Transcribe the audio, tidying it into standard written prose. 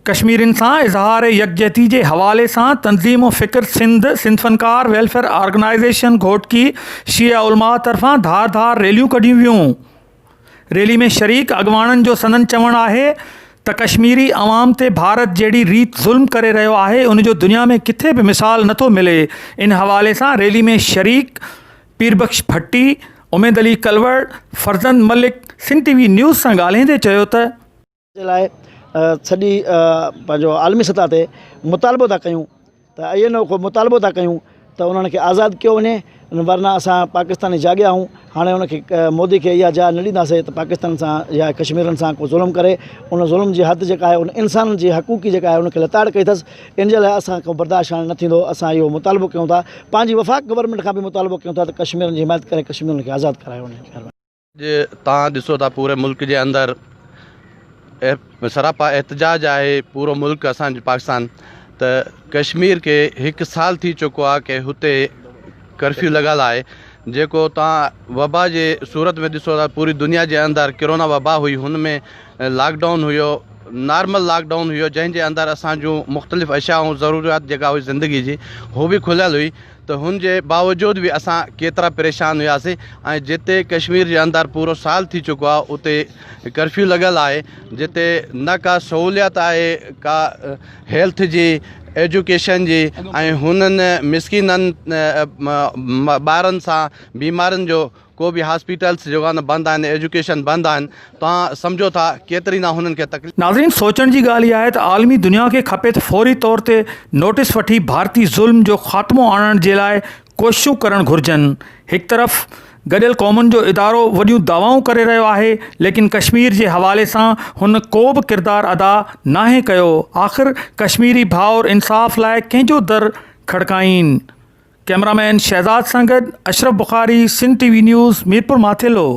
ڪشميرين سان اظهار يڪجهتي جي حوالي سان تنظيم و فڪر سنڌ، سنڌ فنڪار ويلفيئر آرگنائيزيشن گهوٽڪي، شيعه علماء طرفان ڌار ڌار ريليون ڪڍيون ويون. ريلي ۾ شريڪ اڳواڻن جو سندن چوڻ آهي ته ڪشميري عوام تي ڀارت جهڙي ريت ظلم ڪري رهيو آهي ان جو دنيا ۾ ڪٿي به مثال نٿو ملي. ان حوالي سان ريلي ۾ شريڪ پير بخش ڀٽي، اميد علي ڪلوڙ، فرزند ملڪ سنڌ ٽي وي نيوز سان ڳالهائيندي چيو ته. جي لاء سڄي پنهنجو عالمي سطح تي مطالبو ٿا ڪيون ته اي اين او کان مطالبو ٿا ڪيون ته انهن کي آزاد ڪيو وڃي ورنه اسان پاڪستاني جاڳيا آهيون هاڻي ان کي مودي کي اها جاء نه ڏينداسين ته پاڪستان سان يا ڪشميرن سان ڪو ظلم ڪري ان ظلم جي حد جيڪا آهي ان انسانن جي حقوق جيڪا آهي ان کي لتاڙ ڪئي اٿس ان جي لاء اسان کان برداشت هاڻي نه ٿيندو اسان اهو مطالبو ڪيون ٿا پنهنجي وفاق گورنمينٽ کان به مطالبو ڪيون ٿا ته ڪشميرن جي حمايت ڪري ڪشميرن کي آزاد ڪرايو وڃي. اڄ توهان ڏسو ٿا پوري ملڪ جي اندر سراپا احتجاج آهي پورو ملڪ اسان جو پاڪستان ته ڪشمير کي هڪ سال ٿي چڪو آهي ڪي هتي ڪرفيو لڳل آهي جيڪو توهان وبا جي صورت ۾ ڏسو ٿا پوري دنيا جي اندر ڪرونا وبا هئي هن ۾ لاڪ ڊائون هيو نارمل لاڪ ڊائون هيو جنهن جي اندر اسان جون مختلف اشياء ضروريات جيڪا هئي زندگي جي هو به کليل هئي ته هن جي باوجود به اسان ڪيترا پريشان هياسين ۽ جتي ڪشمير جي اندر پورو سال ٿي چڪو آهي اتي ڪرفيو لڳل آهي جتي نه ڪا سهوليت آهي ڪا هيلٿ جي ايجوڪيشن جي ۽ هنن مسڪينن ٻارن سان بيمارن جو ڪو به هاسپيٽلس جيڪو آهي نه بند آهن ايجوڪيشن بند آهن توهان سمجهو ٿا ڪيتري نه هنن کي تڪليف. ناظرين سوچڻ جي ڳالهه اها آهي ته عالمي دنيا کي کپي ته فوري طور تي نوٽيس وٺي ڀارتي ظلم جو خاتمو آڻڻ جي لاء ڪوششون ڪرڻ گهرجن هڪ طرف گڏيل قومن جو ادارو وڏيون دعوائون ڪري رهيو آهي ليڪن ڪشمير جي حوالي سان هن ڪو به ڪردار ادا ناهي ڪيو آخر ڪشميري ڀائر انصاف لاء ڪنهن جو در کڙڪائين ڪئميرا مين شهزاد سان گڏ Ashraf Bukhari Sindh T V news Mirpur Mathelo.